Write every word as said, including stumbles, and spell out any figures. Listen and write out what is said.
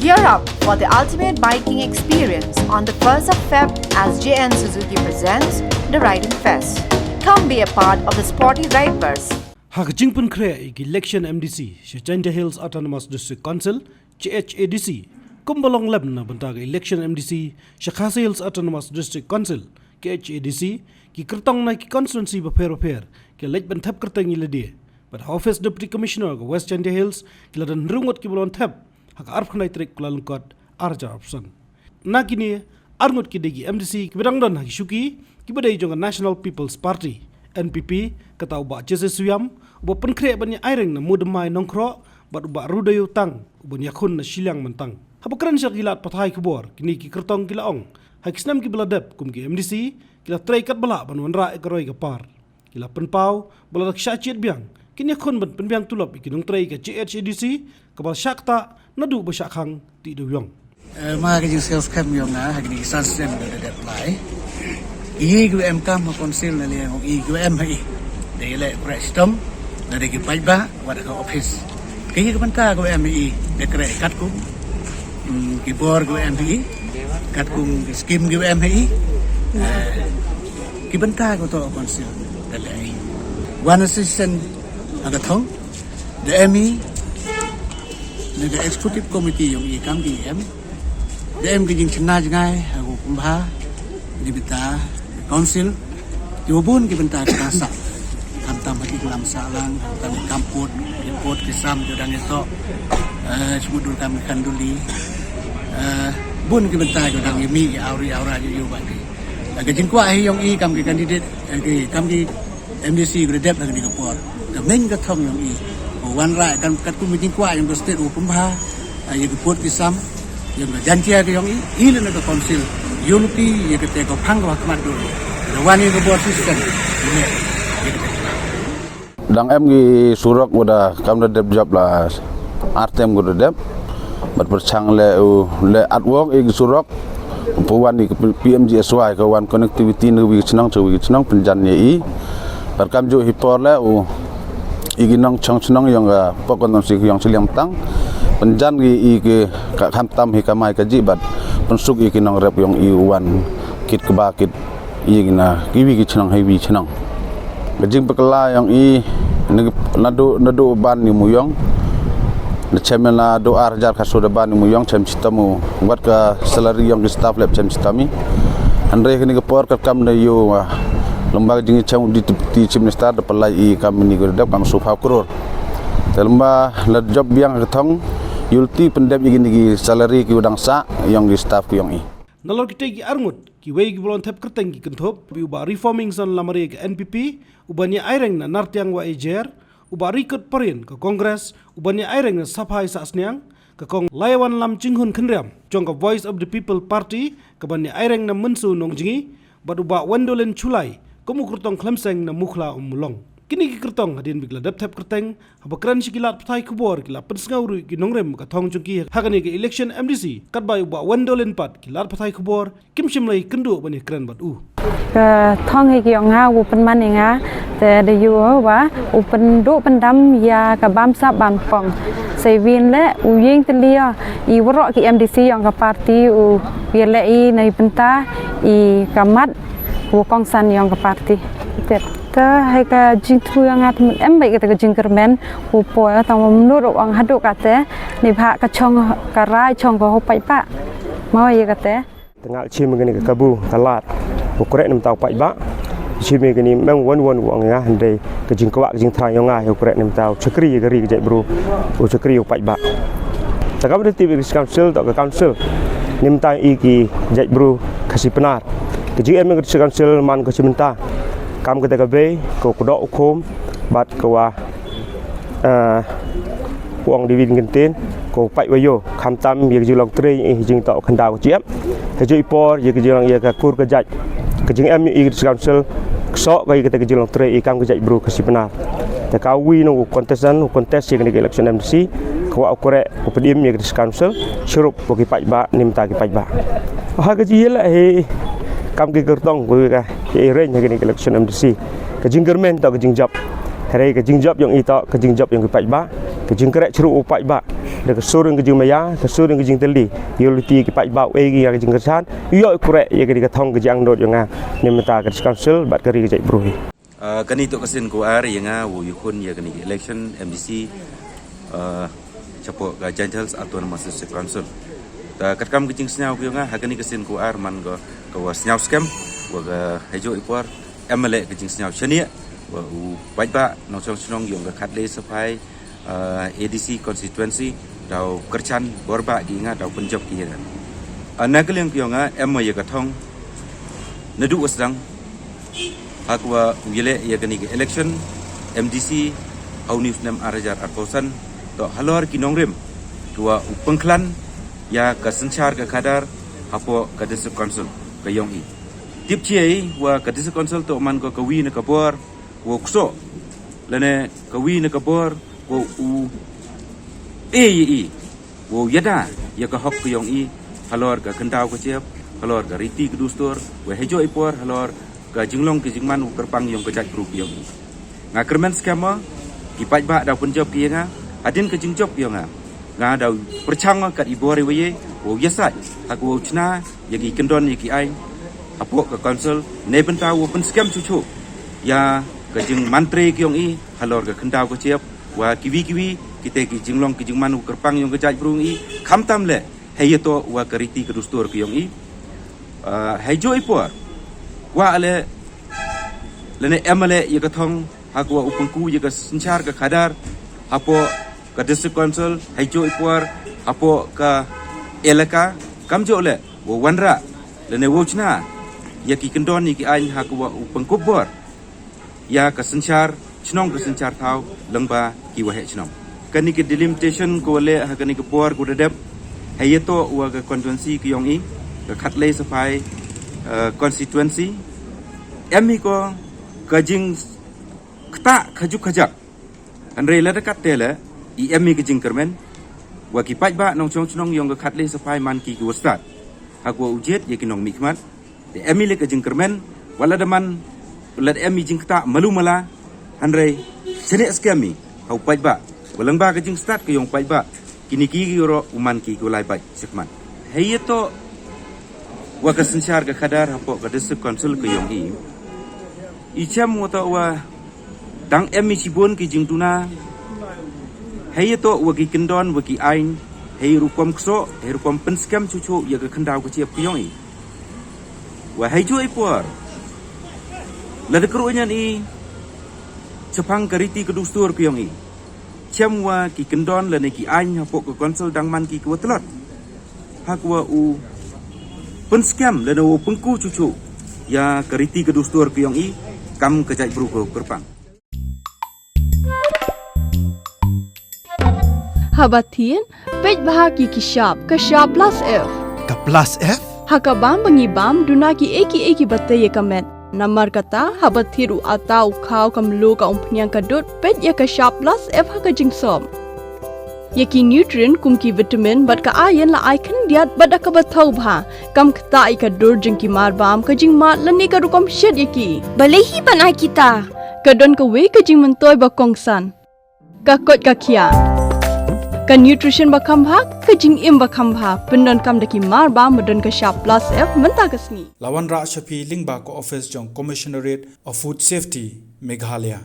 Gear up for the ultimate biking experience on the first of Feb as J N Suzuki presents the Riding Fest. Come be a part of the sporty riders. Ha ka jingpynkhreh ïa ka election M D C sha Jaintia Hills Autonomous District Council, J H A D C, kumba long lem na bynta ka election M D C sha Khasi Hills Autonomous District Council, K H A D C, ki kyrtong na ki constituency bapher bapher ki la leit ban thep kyrteng ïa lade. Bad ha office Deputy Commissioner ka West Jaintia Hills ki la don hynriew ngut kiba la wan thep ha ka arphew khyndai tarik Kyllalyngkot arhajar arphew san. Na kine, arngut ki dei ki M D C kiba dang don ha ki shuki kiba dei jong ka National People's Party, N P P, kata u Bah Jesse Suiam, uba pynkhreh ban ïa aireng na Moodymmai Nongkhroh, bad u Bah Rudew Tang, uban ïakhun na Shilliang Myntang. Haba kren sha ki lad pathai khubor, kine ki kyrtong ki la ong ha ki snem kiba la dep kum ki M D C ki la trei katba lah ban wanrah ïa ka roi ka par. Ki la pynpaw ba lada ki shah jied biang, kin ïakhun ban pynbiang tulop ïa ki nongtrei ka J H A D C, kaba la shah ktah naduh ba shah khang tih dewïong. Eh, ma ka jingsngewskhem jong nga ha kine ki san snem ba la dep lai, i kiba em kam ha council na liang i kiba em ha i, da ïaleh khreh shitom, da dei ki paidbah wat ha ka office. Ka ïa ka bynta kiba em ha i da khreh katkum, mm, ki bor kiba em ha i, katkum ki skim kiba em ha i. Eh, ki bynta ka to council da leh i. Wan assistant ha ka thong da em i na ka executive committee jong i kam ki em. Da em ki jingchna jngai ha u pynbha ni bynta council. Ki bun ki bynta ki sah, khamtam ha ki klam sahlang, khamtam ki kam pud, ki pud ki sam ju dang ïa to. Eh, shu dur kam ki khanduli. Eh, bun ki bynta ju dang ïa mih ïa awri awra ju ïa ba ki. Eh, ka jingkwah hi jong i kam ki candidate, eh, ki kam ki M D C ka dep ha kane ka por. Ka main ka thong jong i, u wanrah kan katkum ka jingkwah jong ka state u pynbha, ah, ïa ki pud ki sam jong ka Jaintia ka jong i, i lane ka council. Unity ïa kata ka phang ka khmat dur. Da wan ïa ka bor system. Ïa kata. Dang em ki surok, u da kam da dep jop la ar term u da dep. Bad pyrshang leh u leh artwork ïa ki surok. Pynwan ïa ka P M G S Y, ka wan connectivity na ka wi ka chnong cha wi ka chnong, pynjan ïa i. Bad kam ju hi por leh u ïa ki nongchong chnong jong ka pok kon nong si jong Shilliang Myntang. Pynjan ïa i ki ka khamtam hi ka mai ka ji bad pynsuk ïa ki nongrep jong i u wan kit kaba kit ïa ki na ki wi ki chnong ha i wi chnong. Ka jingpynkhlaiñ jong i na, naduh, naduh ban i Mawïong. Na chem na naduh ar hajar khatsaw da ban i Mawïong, chem chitom u wat ka salary jong ki staff leh chem chitom i. Hynrei kane ka por katkam da ïoh, ah, lem bad ka jingchem u Deputy Chief Minister da pynlait i kam ini ka dep kam saphew klur. Te lem bad la jop biang ka thong, ïoh leh pyndep ïa kine ki salary ki u dang sah jong ki staff ki jong i. Nalor kitei ki arngut, kiwei kiba la wan thep kyrteng ki kynthup, ïa u Bah Reformingson Lamare ka N P P, uban ïa aireng na Nartiang Wahyiajer, u Bah Rikut Parin ka Congress, uban ïa aireng na Saphai Sahsniang, ka Kong Laiawanlam Chinghun Khynriam jong ka Voice of the People Party, kaban ïa aireng na Mynso Nongjngi, bad u Bah Wendolin Chulai kum u kyrtong khlem seng na Mukhla Ummulong. Kine ki kyrtong hadien ba ki la dep thep kyrteng, haba kren sha ki lad pathai khubor ki la pynsngew ruh ïa ki nongrim ka thong jong ki ha kane ka election M D C, katba ïa u Bah Wendolin pat ki lad pathai khubor kim shym la ïakynduh ban ïakren bad u. Ka thong hi ki ong nga u pynman ïa nga, te da ïoh ba u pynduh pyndam ïa ka bamsap bampong. Sa ïa win leh u ïeng tylli ïa i waroh ki M D C jong ka party u ïaleh i na i bynta i ka mat u kongsan jong ka party. Te, te hai ka jingthmu ïa nga te em ba ïa kata ka jingkyrmen u poi tang mynno ruh ong haduh kata ni bha ka chong ka rai chong ka hopai pa. Mo ïa kata. Te nga chim ïa kane ka kabu ka lad u khreh na bynta u paidbah. Chim ïa kane mem wan wan u ong nga hynrei ka jingkwah ka jingthrang ïa nga ïa u khreh na bynta u chakri ïa ka ri ka jaitbru, u chakri u paidbah. Te kam da tip ïa ka council, to ka council na bynta ïa ki jaitbru Khasi Pnar. Ka jingem ïa ka council man ka chi mynta kam kata ka bei, ka u kdoh u khum bad ka wa, eh, u ong David Ngentin, ko pait wa ïoh, khamtam ïa ka jinglong trei, ïa ka jingtoh khyndaw ka jingem. Ka jingpor ïa ka jinglong ïa ka kur ka jait. Ka jingem ïa ka district council, ka soh ka ïa kata ka jinglong trei ïa kam ka jaitbru Khasi Pnar. Te ka wi na u contestant, u contest ïa kane ka election M D C, ka wa u khreh u pynim ïa ka district council, shurup wa ki paidbah, na bynta ki paidbah. Ha ka jingïaleh hi kam ki kyrtong ko ïa ka ïa i reng ha kane ka election M D C. Ka jingkyrmen to ka jingjop. Hynrei ka jingjop jong i to ka jingjop jong ki paidbah. Ka jingkhreh shurup u paidbah. da ka sur ïa ka jingmaïa, ka sur ïa ka jingtylli. Ïa lynti ki paidbah, eh, ïa ka jingkyrchan, ïoh kyrkhu ïa ka, ïa ka thong ka jingangnud ïa nga na ka bynta ka District Council bad ka ri ka jaitbru hi. Ah, kane toh ka sien ka ar ïa nga u ïakhun ïa kane ka election M D C, ah, shapoh ka Jaintia Hills Autonomous District Council. Te katkam ka jingsngew ka ïong nga, ha kane ka sien ka ar man ka, ka wa sngew skhem, wa ka hajooh i por, em leh ka jingsngew shaniah, wa u paidbah nongshong shnong ïong ka khatlai saphai, ah, A D C constituency, daw kyrchan borbah ki nga, daw pynjop ki nga. Ah, na ka liang ka ïong nga, em ïa ka thong, naduh wa sdang, ha ka wa u ïaleh ïa kane ka election M D C ha une u snem ar hajar arphew san, toh halor ki nongrim, ka wa u pynkhlan ïa ka synshar ka khadar hapoh ka District Council ka ïong i. Tip chi ei wa ka District Council toh man ka kawi na ka bor, wa u ksoh, lane kawi na ka bor, wa u e i, wa u ïada ïa ka hok ka ïong i, halor ka khyndaw ka jep, halor ka riti ka dustur, wa hajooh i por, halor ka jinglong ka jingman u kyrpang ïong ka jaitbru ka ïong i. Nga kyrmen skhem ma, ki paidbah daw pynjop ki ïa nga, hadien ka jingjop ïong nga, nga daw pyrshang kat i bor i wa ïe, wa u ïasaid, ha ka wa u chna, ïa ki kyndon ïa ki aiñ, hapoh ka council, na ka bynta wa pynskhem chuchu, ïa ka jingmantri ka ïong i, halor ka khyndaw ka jep, wa kiwi kiwi, kita ki jinglong ki jingman u kyrpang ïong ka jaitbru i, khamtam leh, hei ïa toh wa ka riti ka dustur ka ïong i. Ah, hajooh i por, wa leh, lane em leh ïa ka thong, ha ka wa u pynku ïa ka synshar ka khadar, hapoh ka District Council, hajooh i por, hapoh ka elaka, kamjooh leh, wa wanrah, lane wa u chna, ïa ki kyndon ïa ki aiñ ha ka wa u pynkup bor, ïa ka synshar shnong ka synshar thaw lyngba ki waheh shnong. Kane ka delimitation ka wa leh ha kane ka por ka wa da dep, hei ïa toh wa ka constituency ka ïong i, ka khatlai saphai, eh, constituency. Em hi ko ka jingktah khajuk khajak. Hynrei lada kat te leh, i em hi ka jingkyrmen, wa ki paidbah nongshong shnong ïong ka khatlai saphai man ki ki wa stad. Ha ka wa u jied ïa ki nongmihkhmat, te em hi leh ka jingkyrmen, wa lada man, lada em hi jingktah malu mala, hynrei, shaniah skhem hi, ha u paidbah, wa lyngba ka jingstad ka ïong paidbah, kine ki ki ro u man ki ki wa lai bad, shakmat. Hei ïa toh, wa ka synshar ka khadar hapoh ka District Council ka ïong i. I chem wa toh wa, dang em i shibun ki jingduna, hei ïa toh wa ki kyndon wa ki aiñ, hei rukom ksoh, hei rukom pynskhem chuchu ïa ka khyndaw ka jep ka ïong i. Wa hajooh i por, lada kyrkhu ñian i, shaphang ka riti ka dustur ka ïong i. Chem wa ki kyndon lane ki aiñ hapoh ka council dang man ki ki wa tlot. Ha ka wa u pynskhem lane wa u pynku chuchu. Ïa ka riti ka dustur ka ïong i, kam ka jaitbru ka kyrpang. Haba thied, peit bha ki ki shap, ka shap plus F. Ka plus F? Ha ka bam ba ngi bam, duna ki ei ki ei ki ba tei ïa ka met. Namar kata, haba thied u ata u khaw ka mluh ka umphniang ka dud, peit ïa ka shap plus F ha ka jingsop. Ïa ki nutrient kum ki vitamin bad ka iron la ai khyndiat bad da kaba thaw bha. Kam ktah ïa ka dur jong ki mar bam, ka jingmad lane ka rukom shet ïa ki. Balei hi ban ai kita? Ka don kawei ka jingmyntoi ba kongsan. Ka koit ka khiah. Ka nutrition ba kham bha, ka jingim ba kham bha. Pyndonkam da ki mar bam ba don ka shap plus F mynta ka sngi. La wanrah sha phi lyngba ka office jong Commissionerate of Food Safety, Meghalaya.